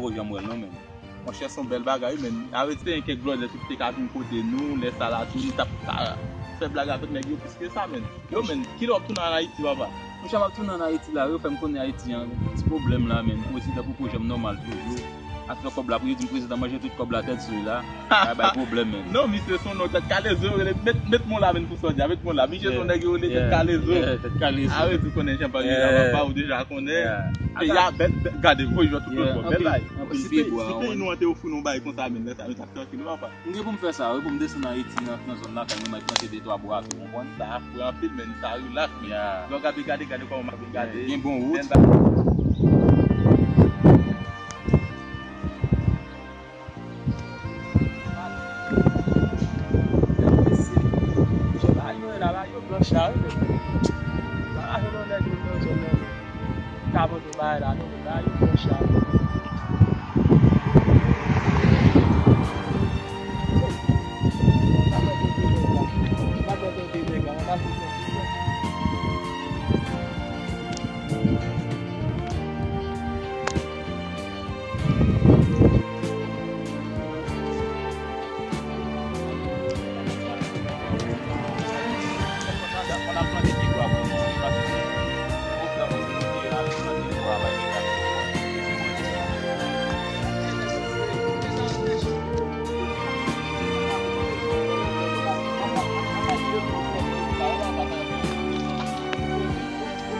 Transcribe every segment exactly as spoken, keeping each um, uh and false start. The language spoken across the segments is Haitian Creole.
Poko janm wè l non, men. Monchè, se yon bèl bagay, wi, men. Avè di, se yon kèk blòdè ki te ka vin kote nou, lè sa la, tou, nou t ap ka fè blag avèk nèg yo plis ke sa, men. Yo, men, kilè w ap tounen ann Ayiti, papa? Monchè, m ap tounen ann Ayiti la, yo fè m konnen Ayiti an, ti pwoblèm la, men. Prezidan poko janm nòmal toujou. Afè kòb la, pou yo di m prezidan manje tout kòb la tèt sou li la, bay bay pwoblèm, men. Non, misye se yon nèg tèt kale zo, yo rele, met, met mo la, men, pou sa w di a, met mo la. Misye se yon nèg yo rele tèt kale zo. Yeah, tèt kale zo. Avè di, ou konnen jan bagay la, papa, ou deja konnen. Peyi a bèl, bèl, gade, voye jwèt tout lòt bò, bèl bagay. Anpil, anpil, anpil. Si peyi nou an te ofri nou bagay konsa, men, lè sa, nou t ap trankil, papa. M gen pou m fè sa, wi, pou m desann Ayiti nan, nan zòn lakay mwen, m al plante de twa bwa tou, w konprann? Sa fre anpil, men sa rilaks, men. Yeah. Lè w gade, gade, gade kòman m ap gade. Gen bon wout. Bagay yo blanch la, wi, men. Bagay yo nan nèg yo nan zòn nan. Ka mande bagay la, non, men bagay yo blanch la.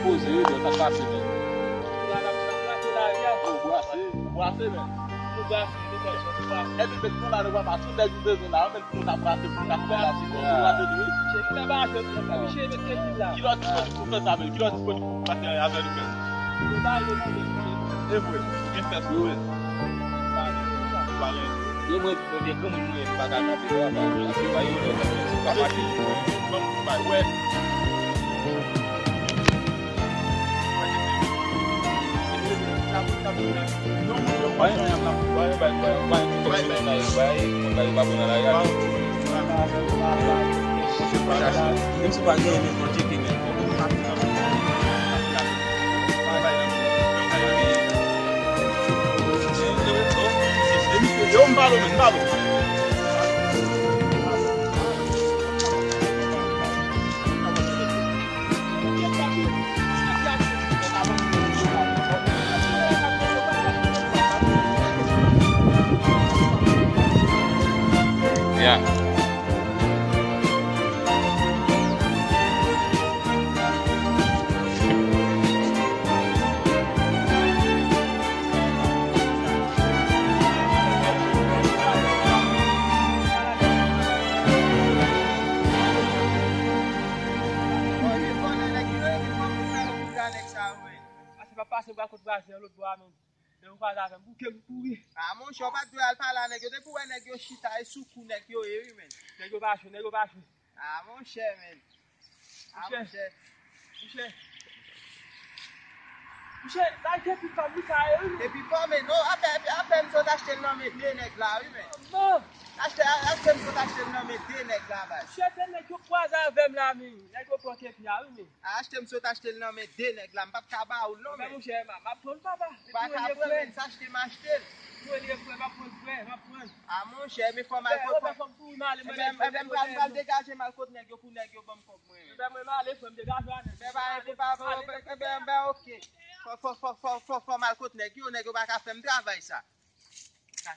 Poze, wi, bro, sa k pase, men? Ou brase. Ou brase, men. Epi, met nou la, nou pa pa sou nèg nou bezwen la, men. Moun ap brase, moun ap fè la, ti moun ap brase tou, wi. Kilè w disponib pou fè sa, men? Kilè w disponib pou pase avè nou, men? E vre, ou gen fès, wi, men. E mwen, premye granmoun mwen, m pa ka kanpe, papa. Paske pa yo lè, m pa mache, mwen. Ban m bay, wè. Yo, m pale w, men, m pale w. Yeah. Pase pa pase bra kot bra se lòt bò a, men. Nèg yo kwaze avè m, bouke m kouri. A, monchè, w pa t dwe al pale a nèg yo. Depi w wè nèg yo chita, e sou kou nèg yo ye, wi, men. Nèg yo pa cho, nèg yo pa cho. A, monchè, men. A, monchè. Monchè. Monchè, la e depi fanm li sa ye, wi, men. Epi fanm, men, non, apè, apè m sot achte l nan men de nèg la, wi, men. Achte, achte m sot achte l nan men de nèg la, baz. Monchè, de nèg yo kwaze avè m la, men. Nèg yo pran kepi a, wi, men. A, achte m sot achte l nan men de nèg la, m p ap ka ba ou l non, men. Monchè, m ap pran l, papa. Ou pa ka pran l, men, sa achte m achte l. Premye frè, m ap pran frè, m ap pran. A, monchè, men fò m al kot. Ebyen, ebyen, m pral, m pral degaje m al kot nèg yo pou nèg yo ban m kòb mwen, men. Ebyen, mwen, m ale, frè m, degaje w a nèg. Men pa, pa, pa, ebyen, ebyen, oke. Fò, fò, fò, fò, fò, fò m al kot nèg yo, nèg yo pa ka fè m travay sa. Sa,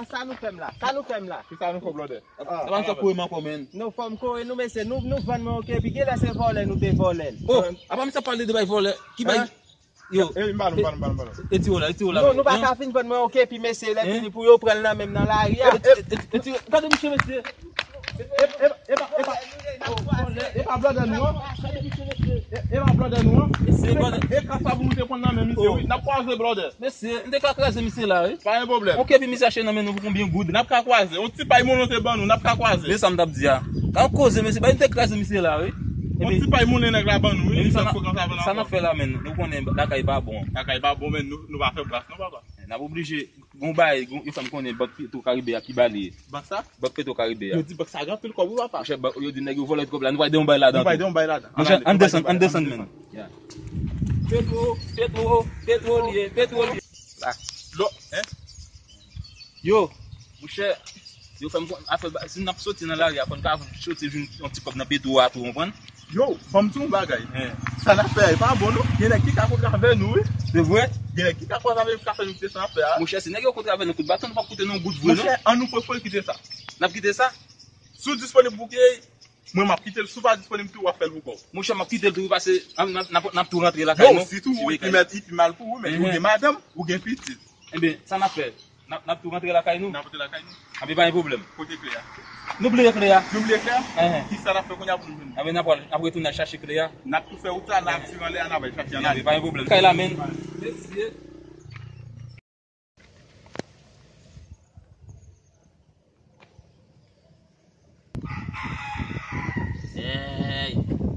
sa nou fè m la? Sa nou fè m la? Kisa nou fè, blòdè? Sa pa nou sa kore m ankò, men. Nou fè m kore nou, mesye. Nou, nou vann mwen, oke, epi genlè se vòlè nou te vòlè l. Oh, apa misye ap pale de bay vòlè? Ki bay? Yo. E, e, m ba nou, m ba nou, m ba nou. E ti wola, e ti wola. Non, nou pa ka fin vann mwen, oke, epi mesye, lè fini pou yo pran l nan men m nan lari a. E, e, e, e ti, gade misye, mesye. E, e, e pa, e pa, e pa blòdè nou an. E, e pa blòdè nou an. E se blòdè. E ka sa pou nou te pran nan men misye, wi. N ap kwaze, blòdè. Mesye, m te ka kraze misye la, wi. Pa gen pwoblèm. Oke, epi misye achte nan men nou pou konbyen goud? N ap ka kwaze. Yon ti pay moulen te ban nou, n ap ka kwaze. Men sa m t ap di a. Ka koze, mesye, bay m te kraze misye la, wi. Yon ti pay moulen nèg la ban nou, wi. Sa n ap fè la, men, nou konnen lakay pa bon. Lakay pa bon, men nou, nou pa fè bras, non, papa. N ap oblije. Gon bagay, gon, yo fè m konnen bank Petro Karibe a ki ba li. Bank sa? Bank Petro Karibe a. Yo di bank sa gen anpil kòb wi papa. Monchè, bank, yo di nèg yo vòlè twòp la, nou pral de yon bagay ladan tou. Nou pral de yon bagay ladan. Monchè, ann desann, ann desann, men. Ya. Petro, Petro, Petro li ye, Petro li ye. La. Lo, hein? Yo, monchè, yo fè m konn afè ba, si n ap soti nan lari a, fò n ka soti jwenn yon ti kòb nan Petro a tou, konprann? Yo, ban m di w yon bagay. Hein. Sa n ap fè a, e pa bon non. Gen nèg ki ka kontre avè nou, wi. Se vre? Gen nèg ki ka kwaze avè nou, ki ka fè nou kite sa n ap fè a. Monchè, si nèg yo kontre avè nou, kout baton, nou p ap koute nan yon goud vre, non. Monchè, ann nou pran pou l kite sa. N ap kite sa? Si w disponib pou w kite, mwen m ap kite l. Si w pa disponib tou, w ap fè l pou kò w. Monchè, m ap kite l tou, wi, pase n ap, n ap, n ap, n ap tou rantre lakay nou. Yo, sitou ou, li pi mal pou ou, men ou gen madanm, ou gen pitit. Enben, sa n ap fè? N ap, n ap tou rantre lakay nou? N ap rantre lakay nou. Anben, pa gen pwoblèm. Kote kle a? Nou bliye kle a. Nou bliye kle a? Enhen. Kisa n ap fè kounye a pou nou jwenn li? Anben, n ap al, n ap retounen al chache kle a. N ap tou fè wout la, n ap vire anlè a, n ap al chache anlè. Anben, pa gen pwoblèm. Kay la, men. Mesye. Ey!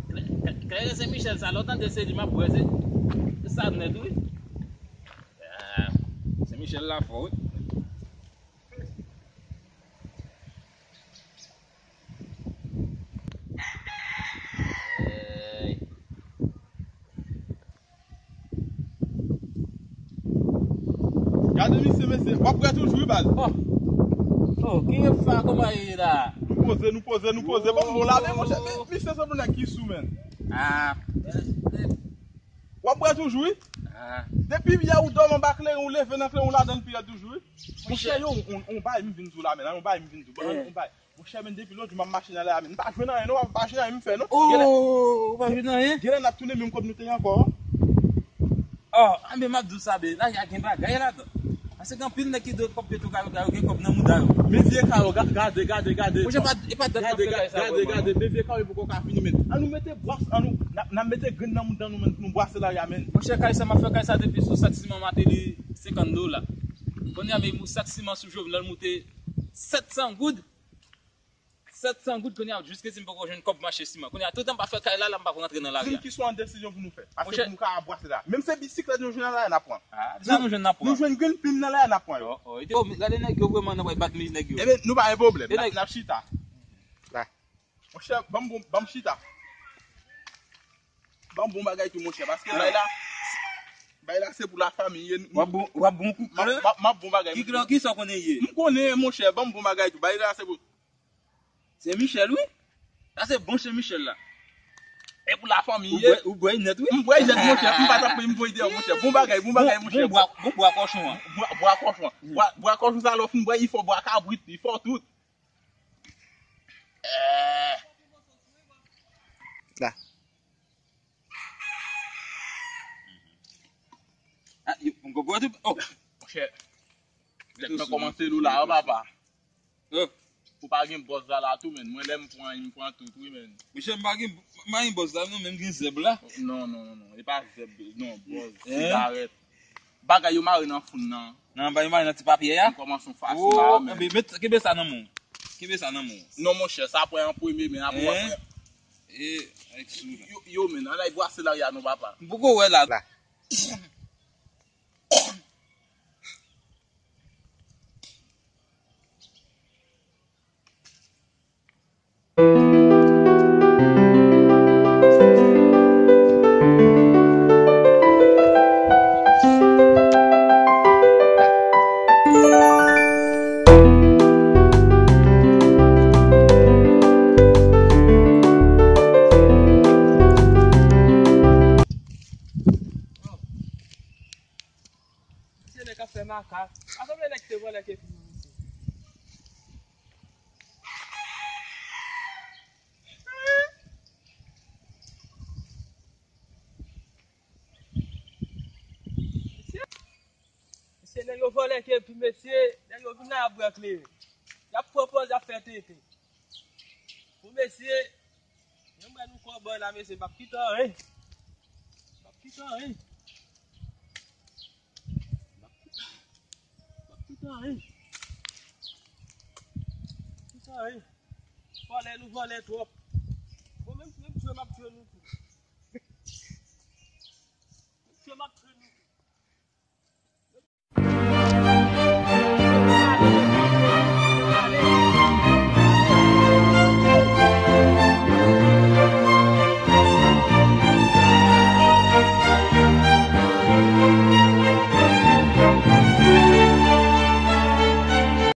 Klè, klè, klè Sen Michèl sa, lè w tande se li m ap bwè, se, se sa nèt, wi. Ah, Sen Michèl la fò, wi. Ey! Gade misye, mesye. W ap bwè toujou, wi, baz. Oh. Oh, ki gen fa kòman ye la? Nou poze, nou poze, nou poze. Bon, bon, la, men, monchè, men, misye se pou nèg ki sou, men. Ah. W ap bwè toujou, wi. Ah. Depi yè ou dòmi anba kleren, ou leve nan kleren, ou ladan l pi rèd toujou, wi. Monchè, yo, on, on bay m vin di w la, men, on bay m vin di w. Bon, on bay. Monchè, men depi lòt jou m ap mache nan lari a, men m pa jwenn anyen non, m pa jwenn anyen m fè non. Oh, ou pa jwenn anyen? Genlè n ap tounen menm kòb nou te ye ankò. Oh, anben m ap di w sa, ben, lari a gen bagay ladan. Paske gen anpil nèg ki dwe kòb Petro Karibe, yo gen kòb nan mouda yo. Men vye karo, ga-, gade, gade, gade. Monchè, pa, e pa dat m ap fè kay sa vre, non. Gade, gade, men vye karo poko ka fini, men. Ann nou mete bwas, ann nou, n ap, n ap mete grenn nan mouda nou, men, pou nou bwase lari a, men. Monchè, kay sa m ap fè, kay sa depi sou sak siman m ate li senkant dola. Kounye a, men, yon sak siman sou Jovenel moute sèt san goud. Sèt san goud kounye a, jiskaske m poko jwenn kòb mache siman. Kounye a, toutan m pa fè kay la, la m pa pou rantre nan lari a. Di m ki swa yon desizyon pou nou fè. Paske pou nou ka bwase la. Menm se bisiklèt nou jwenn nan lari a, n ap pran. Ah, sa nou jwenn, n ap pran. Nou jwenn grenn plim nan lari a, n ap pran yo. Oh, oh, gade nèg yo vrèman nan pral bat nèg yo. Ebyen, nou pa gen pwoblèm. N ap, n ap chita. La. Monchè, ban m bon, ban m chita. Ban m bon bagay tou, monchè, paske bay la, bay la se pou lafanmi ye. W ap bon, w ap bon kou. M ap, m ap, m ap bon bagay. Ki gran, kisa w konnen ye? M konnen, monchè, ban m bon bagay tou. Bay la se pou Sen Michèl, wi. Sa se bon Sen Michèl la. E pou lafanmi ye. Ou bwè, ou bwè nèt, wi. M bwè nèt, monchè. M pa t ap pran, m voye deyò, monchè. Bon bagay, bon bagay, monchè. Bon, bon bwa, bon bwa kòchon an. Bwa, bwa kòchon an. Bwa, bwa kòchon sa, lè w fin bwè, li fò, bwa kabrit, li fò tout. Eh. La. Ah, yo, m konprann tout. Oh. Monchè. Tèt mwen kòmanse lou la, wi, papa. Oh. Ou pa gen bòz la, la tou, men. Mwen, lè m pran, m pran tout, wi, men. Monchè, m pa gen, m pa gen bòz la, non, men m gen zèb la. Non, non, non, non. E pa zèb, non, bòz, sigarèt. Bagay yo mare nan foun nan. Nan, bagay yo mare nan ti papye a. M kòmanse yon fason la, men. Kenbe, met, kenbe sa nan men w. Kenbe sa nan men w. Non, monchè, sa pran an premye, men apre w ap pran. E, avèk sou la. Yo, yo, men, ann al bwase lari a non, papa. M poko wè la. La. Misye nèg k ap fè makak. Pa sanble nèg te vòlè ke pi misye. Misye, misye nèg yo vòlè ke pi mesye, nèg yo vin la ap bwè kleren. Y ap pran pòz, y ap fè tenten. Bon, mesye, menm mwen nou kòbòy la, mesye, m p ap kite anyen. M p ap kite anyen. M p ap kite, m p ap kite anyen. M p ap kite anyen. Vòlè, nou vòlè twòp.